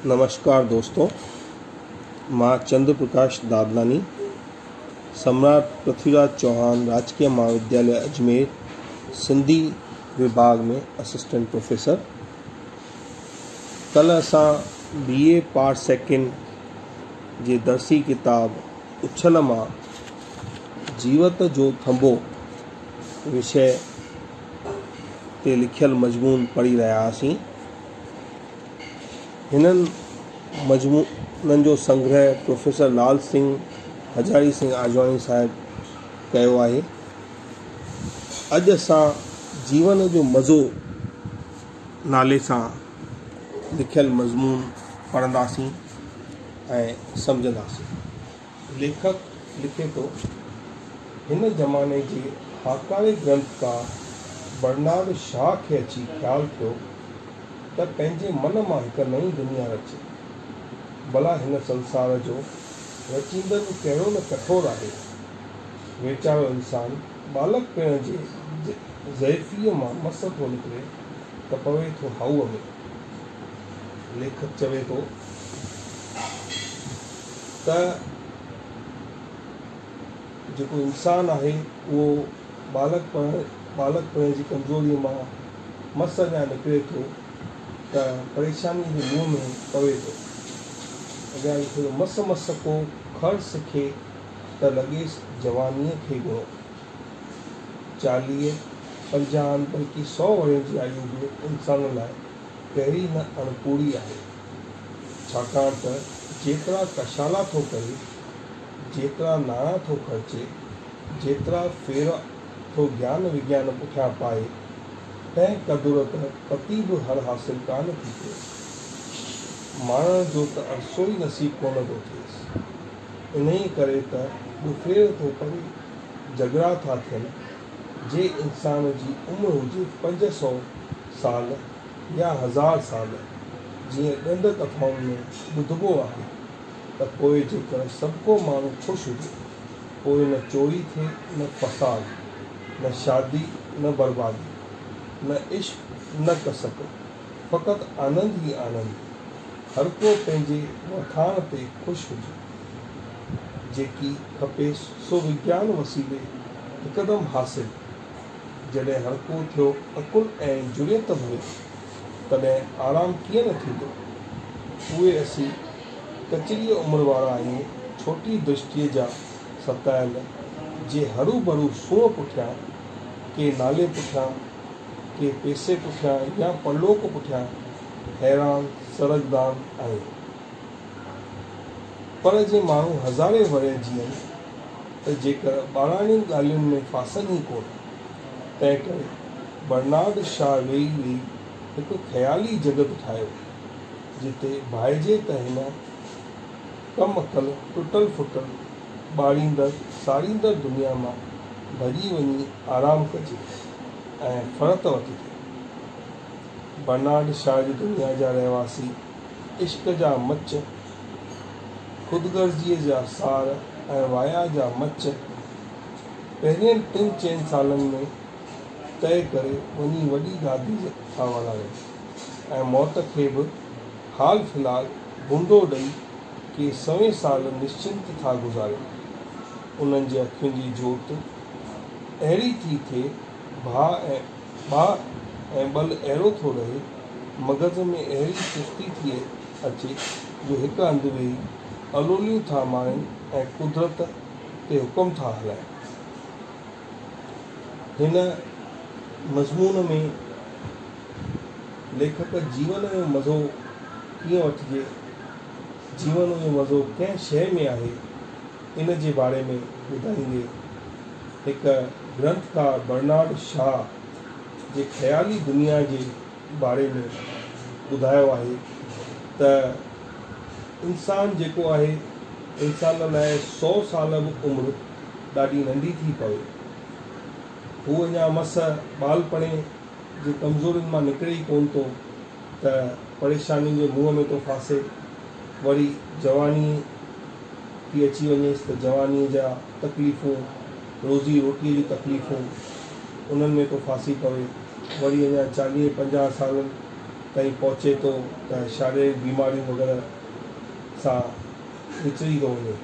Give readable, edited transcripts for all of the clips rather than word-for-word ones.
نمشڪار دوستو مان چندر پرڪاش دادلاڻي سمراٽ پرٿوي راج Chouhan راجڪيه Mahavidyalaya Ajmer Sindhi وڀاڳ ۾ assistant professor ڪلهه اسان بي اي پارٽ سيڪنڊ جي درسي ڪتاب اڇل مان جيوت جو ٿنڀو وشيه تي لکيل مضمون پڙهي رهيا هئاسين. هنن مضمونن جو سنگرهه پروفيسر لال سنگهه هزاري سنگهه آجواڻي صاحب ڪيو آهي. اڄ اسان جيون جو مزو نالي سان لکيل مضمون پڙهنداسين ۽ سمجهنداسين. ليکڪ لکي ٿو، هن زماني جي هاڪاري گرنٿڪار برنارڊ شا کي اچي خيال ٿيو ته پنهنجي من مان هڪ نئين دنيا رچي. ڀلا هن سنسار جو رچيندڙ به ڪهڙو نه ڪٺور آهي. ويچارو انسان ٻالڪپڻ جي ضعيفيء مان مس ٿو نڪري ته پوي ٿو هائوء ۾. ليکڪ چوي ٿو ته جيڪو انسان آهي اهو ٻالڪپڻ ٻالڪپڻي جي ڪمزوريء مان مس اڃا نڪري ٿو ته پريشانيء جي منهن ۾ پوي ٿو. اڳيان لکي ٿو مس مس ڪو کڙ سکي ته لڳيس جوانيء کي گهڻو. چاليهه، پنجاهن بلڪه سئو ورهين جي آيو به انسان لاء ڪهڙي نه اڻپوري آهي. ڇاڪاڻ ته جيترا ڪشالا ٿو ڪري، جيترا ناڻا ٿو خرچي، جيترا ڦير ٿو گيان وگيان پٺيان پائي، تنهن قدر ته پتي به هر حاصل ڪانه ٿي ٿئيس. ماڻڻ جو ته عرصو ئي نصيب ڪونه ٿو ٿئيس. انهيء ڪري ته ڏڦير ٿو پوي، جهڳڙا ٿا ٿين. جي انسان جي عمر هجي 500 سال يا هزار سال، جيئن ڏند ڪٿائن ۾ ٻڌبو آهي، ته پوء جيڪر سڀڪو ماڻهو خوش هجي، پوء نه چوري ٿئي نه فساد، نه شادي نه بربادي، نه عشق نه ڪسڪ، فقط آنند ئي آنند، هرڪو پنهنجي وٿاڻ تي خوش هجي. جيڪي کپيس سو وگيان وسيلي هڪدم حاصل. جڏهن هرڪو ٿيو عقل ۽ جرئت ڀريو، تڏهن آرام ڪيئن نه ٿيندو؟ اهي اسين ڪچڙيء عمر وارا آهيون، ڇوٽي درشٽيء جا ستايل، جي هروڀرو سونهن پٺيان، ڪي نالي پٺيان، ڪي پئسي پٺيان يا پرلوڪ پٺيان حيران سرگردان آهيون. پر جي ماڻهو هزارين ورهيه جيئن ته جيڪر ٻاراڻين ڳالهين ۾ ڦاسن ئي ڪونه. تنهنڪري برنارڊ شا ويهي ويهي هڪ خيالي جڳت ٺاهيو، جتي ڀانئجي ته هن ڪم عقل، ٽٽل ڦٽل، ٻاريندڙ ساڙيندڙ دنيا مان ڀڄي وڃي آرام ڪجي ۽ فرحت وٺجي. برنارڊ شا جي دنيا جا رهواسي عشق جا مچ، خود غرضيء جا سار ۽ مايا جا مچ پهرين ٽن چئن سالن ۾ طئي ڪري وڃي وڏي گادي ٿا والارين ۽ موت کي به حال في الحال ڀونڊو ڏئي ڪي سوين سال نشچنت ٿا گذارين. انهن جي اکين جي جوت اهڙي ٿي ٿئي، ڀاء ۽ ٻل اهڙو ٿو رهي، مغز ۾ اهڙي چستي ٿي اچي جو هڪ هنڌ ويهي الوليون ٿا مارين ۽ قدرت تي حڪم ٿا هلائين. هن مضمون ۾ ليکڪ جيون جو مزو ڪيئن وٺجي، جيون جو مزو ڪنهن شيء ۾ آهي، ان جي باري ۾ ٻڌائيندي هڪ گرنٿڪار برنارڊ شا جي خيالي دنيا جي باري ۾ ٻڌايو آهي ته انسان جيڪو آهي انسان لاء سئو سال به عمر ڏاڍي ننڍي ٿي پوي. هو اڃا مس ٻالپڻي جي ڪمزورين مان نڪري ئي ڪونه ٿو ته پريشانين جي منهن ۾ ٿو ڦاسي. وري جواني ٿي اچي وڃيس ته جوانيء جا تڪليفون، روزي روٽيء جون تڪليفون، انهن ۾ ٿو ڦاسي پوي. وري اڃا چاليهه پنجاهه سالن تائين پهچي ٿو ته شاريرڪ بيماريون وغيره سان وچڙي ٿو وڃي.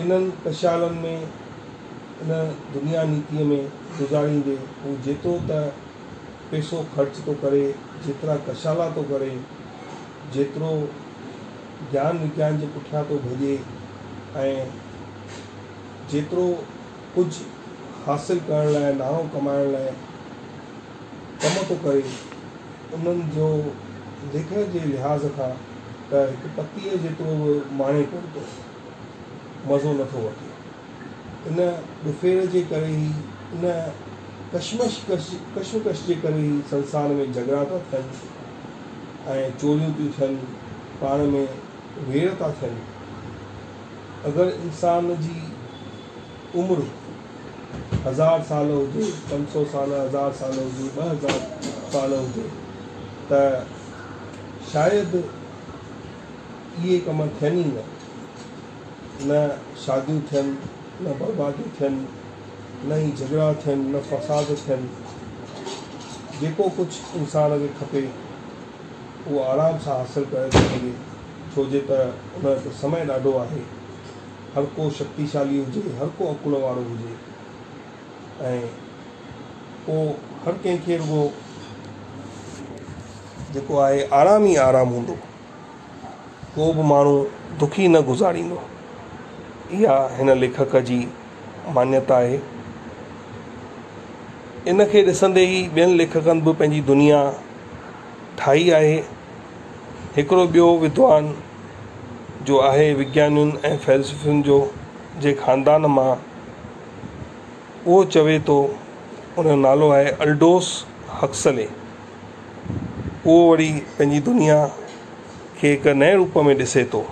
انهن ڪشالن ۾ ان دنيا نيتيء ۾ گذاريندي هو جيترو ته پئسو خرچ ٿو ڪري، جيترا ڪشالا ٿو ڪري، جيترو گيان وگيان جي پٺيان ٿو ڀڄي ۽ جيترو ڪجهه حاصل ڪرڻ لاء ناڻو ڪمائڻ لاء ڪم ٿو ڪري، انهن جو ليکڪ جي لحاظ کان ته هڪ پتيء جيترو به ماڻي ڪونه ٿو، مزو نه ٿو وٺي. ان ڏڦيڙ جي ڪري ئي، ان ڪشمش ڪشمڪش جي ڪري ئي سنسار ۾ جهڳڙا ٿا ٿين ۽ چوريون ٿيون ٿين، پاڻ ۾ وير ٿا ٿين. اگر انسان جي عمر هزار سال هجي، 500 سال، هزار سال هجي، 2000 سال هجي ته شايد اهي ڪم ٿين ئي نه. نه شاديون ٿين، نه برباديون ٿين، نه ئي جهڳڙا ٿين، نه فساد ٿين. جيڪو ڪجهه انسان کي کپي اهو آرام سان حاصل ڪري ٿو سگهي، ڇو جي ته ان وٽ سمي ڏاڍو آهي. هر ڪو شڪتيشالي هجي، هر ڪو عقل وارو هجي ۽ پوء هر ڪنهن کي رڳو جيڪو آهي آرام ئي آرام هوندو. ڪو به ماڻهو دکي نه گذاريندو. اها هن ليکڪ جي مانيتا آهي. ان کي ڏسندي ئي ٻين ليکڪن به پنهنجي دنيا ٺاهي آهي. هڪڙو ٻيو ودوان جو آهي وگيانين ۽ فيلسوفن جو جي خاندان مان اهو چوي ٿو ان جو نالو آهي الڊوس هڪسلي. اهو وري پنهنجي دنيا کي هڪ نئين روپ ۾ ڏسي ٿو.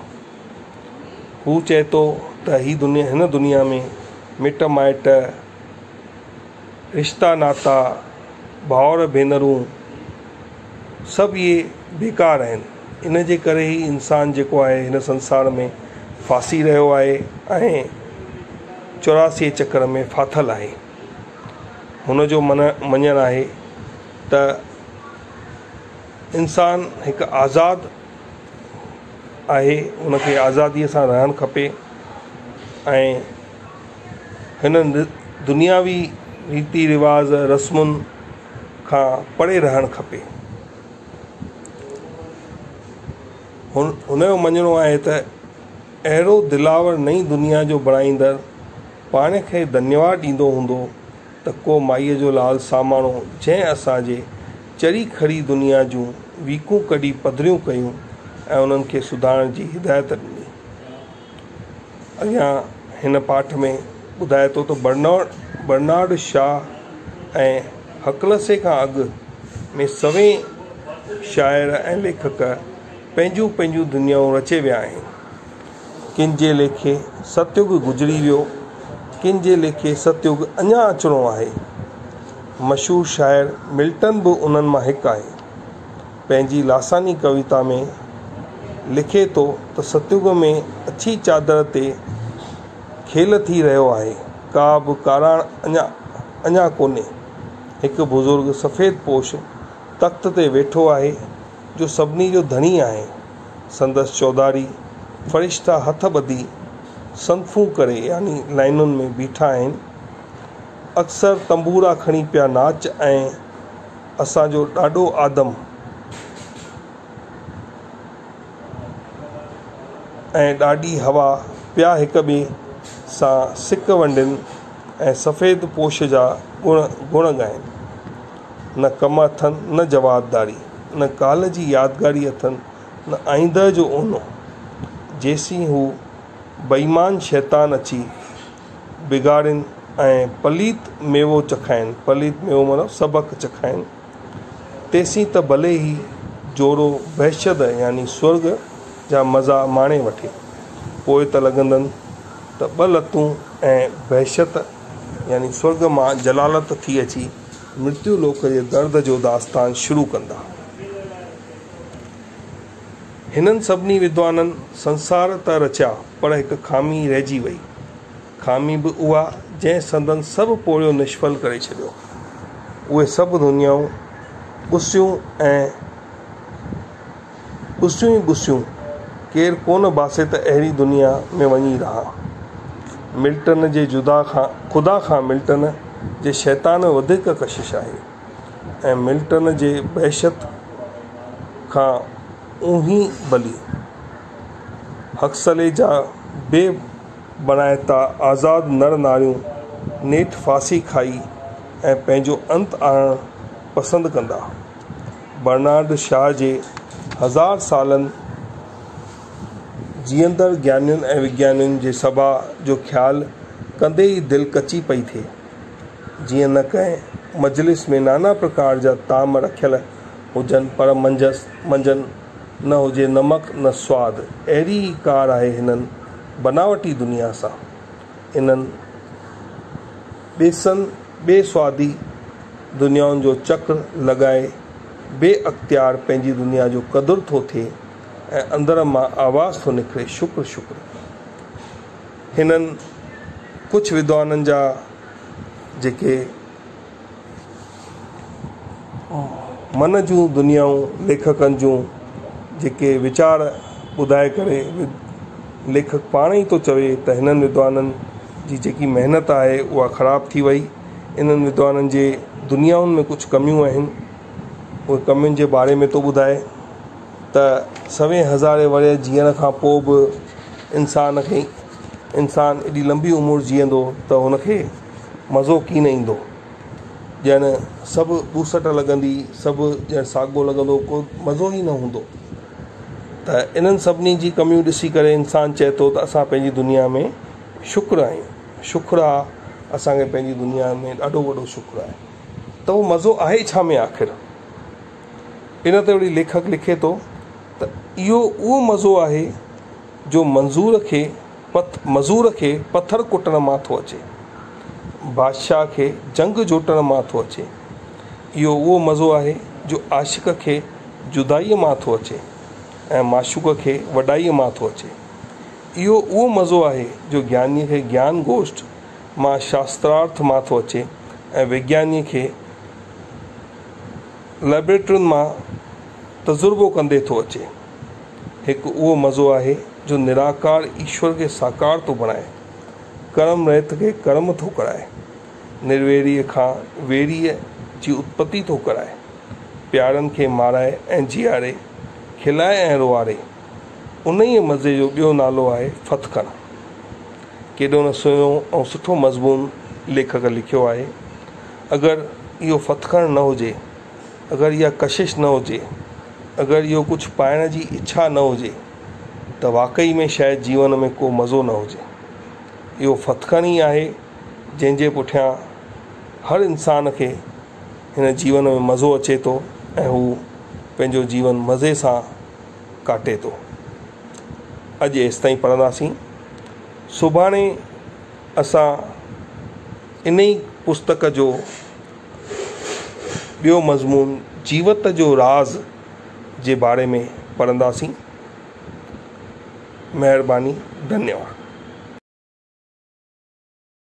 هو چئي ٿو ته هي دنيا هن دنيا ۾ مٽ مائٽ، رشتا ناتا، ڀائر ڀينرون سڀ اهي بيڪار آهن. ان جي ڪري ئي انسان جيڪو آهي هن سنسار ۾ ڦاسي رهيو آهي ۽ چوراسيء چڪر ۾ ڦاٿل آهي. هن جو مڃڻ آهي ته انسان هڪ آزاد آهي ان کي آزاديء سان رهڻ کپي ۽ هن دنياوي ريتي رواج رسمن کان پري رهڻ کپي. هن جو مڃڻو آهي ته اهڙو دلاور نئين دنيا جو بڻائيندڙ پاڻ کي ڌنيواد ڏيندو هوندو ته ڪو مائيء جو لال ساماڻو جنهن اسان جي چري کري دنيا جون ويڪون ڪڍي پڌريون ڪيون ۽ انهن کي سڌارڻ جي هدايت ڏني. اڳيان هن پاٺ ۾ ٻڌائي ٿو ته برنارڊ شا ۽ هڪلسي کان اڳ ۾ سوين شاعر ۽ ليکڪ پنهنجون پنهنجون دنيائون رچي ويا آهن. ڪن جي ليکي ستيگ گذري ويو، ڪن جي ليکي ستيگ اڃا اچڻو آهي. مشهور شاعر ملٽن به انهن مان هڪ آهي. پنهنجي لاثاني ڪويتا ۾ لکي ٿو ته ستيگ ۾ اڇي چادر تي کيل ٿي رهيو آهي، ڪا به ڪاراڻ اڃا ڪونهي. هڪ بزرگ سفيد پوش تخت تي ويٺو آهي، جو سڀني جو ڌڻي آهي. سندس چوڌاري فرشتا هٿ ٻڌي صفون ڪري يعني لائنن ۾ بيٺا آهن. اڪثر تنبورا کڻي پيا ناچ ۽ اسان جو ڏاڏو آدم ۽ ڏاڏي حوا پيا هڪ ٻئي سان سڪ ونڊين ۽ سفيد پوش جا گڻ ڳائين. نه ڪم اٿن نه جوابداري، نه ڪالهه جي يادگاري اٿن نه آئينده جو اونو. جيسين هو بي ايمان شيطان اچي بگاڙين ۽ پليت ميوو چکائين، پليت ميوو معنيٰ سبق چکائين، تيسين ته ڀلي هي جوڙو بهشت يعني سورڳ جا مزا ماڻي وٺي. پوء ته لڳندن ته ٻه لتون ۽ بهشت يعني سورڳ مان جلالت ٿي اچي مرتيو لوڪ جي درد جو داستان شروع ڪندا. هنن سڀني ودوانن سنسار ته رچيا پر هڪ خامي رهجي وئي. خامي به اها جنهن سندن سڀ پورهيو نشڦل ڪري ڇڏيو. اهي سڀ دنيائون ٻسيون ۽ ٻسيون ئي ٻسيون. ڪير ڪونه باسي ته اهڙي دنيا ۾ وڃي رهان. ملٽن جي جدا کان خدا کان ملٽن جي شيطان ۾ وڌيڪ ڪشش آهي ۽ ملٽن جي بهشت کان اونهي ڀلي. هڪسلي جا بي بڻائتا آزاد نر ناريون نيٺ ڦاسي کائي ۽ پنهنجو انت آڻڻ پسند ڪندا. برنارڊ شا جي هزار سالن جيئندڙ گيانين ۽ وگيانين جي سڀا جو خيال ڪندي ئي دل ڪچي پئي ٿئي. جيئن نه ڪنهن مجلس ۾ نانا پرڪار جا طعام رکيل هجن پر منجهس منجهن نه هجي نمڪ نه سواد اهڙي ئي ڪار آهي هنن بناوٽي دنيا سان. انهن ٻيسن بي سوادي دنيائن جو چڪر لڳائي بي اختيار پنهنجي دنيا جو قدر ٿو ٿئي ۽ اندر مان آواز ٿو نڪري شڪر شڪر. هنن ڪجهه ودوانن جا جيڪي من جون دنيائون ليکڪن جون جيڪي ويچار ٻڌائي ڪري ليکڪ پاڻ ئي ٿو چوي ته هنن ودوانن جي جيڪي محنت آهي اها خراب ٿي وئي انهن ودوانن جي دنيائن ۾ ڪجهه ڪميون آهن اهي ڪمين جي باري ۾ ٿو ٻڌائي ته سوين هزارين ورهيه جيئڻ کان پوء به انسان کي انسان ايڏي لمبي عمر جيئندو ته هن کي مزو ڪين ايندو. ڄڻ سڀ ٻوسٽ لڳندي، سڀ ڄڻ ساڳو لڳندو، ڪو مزو ئي نه هوندو. ته انهن سڀني جي ڪميون ڏسي ڪري انسان چئي ٿو ته اسان پنهنجي دنيا ۾ شڪر آهيون، شڪر آ اسان کي پنهنجي دنيا ۾ ڏاڍو وڏو شڪر آهي. ته اهو مزو آهي ڇا ۾ آخر؟ ان تي وري ليکڪ لکي ٿو ته اهو اهو مزو آهي جو منظور کي پٿ مزور کي پٿر ڪٽڻ مان ٿو اچي. بادشاهه کي جنگ جوٽڻ مان ٿو اچي. اهو اهو مزو آهي جو عاشق کي جدائيء مان ٿو اچي ۽ معشوق کي وڏائيء مان ٿو اچي. اهو اهو مزو آهي جو گيانيء کي گيان گوشٺ مان شاسترارٿ مان ٿو اچي ۽ وگيانيء کي لئبريٽرين مان تجربو ڪندي ٿو اچي. هڪ اهو مزو آهي جو نراڪار ايشور کي ساڪار ٿو بڻائي، ڪرم رهت کي ڪرم ٿو ڪرائي، نرويريء کان ويريء جي اتپتي ٿو ڪرائي، پيارن کي مارائي ۽ جيئاري، کلائي ۽ روئاري. انهيء مزي جو ٻيو نالو آهي ڦٿڪڻ. ڪيڏو نه سهڻو ۽ سٺو مضمون ليکڪ لکيو آهي. اگر اهو ڦٿڪڻ نه هجي، اگر اها ڪشش نه هجي، اگر اهو ڪجهه پائڻ جي اڇا نه هجي ته واقعي ۾ شايد جيون ۾ ڪو مزو نه هجي. اهو ڦٿڪڻ ئي آهي جنهن جي پٺيان هر انسان کي هن جيون ۾ مزو اچي ٿو ۽ هو پنهنجو جيون مزي سان ڪاٽي ٿو. اڄ ايستائين پڙهنداسين. سڀاڻي اسان انهي پستڪ جو ٻيو مضمون جيوت جو راز جي باري ۾ پڙهنداسين. مهرباني ڌنيواد.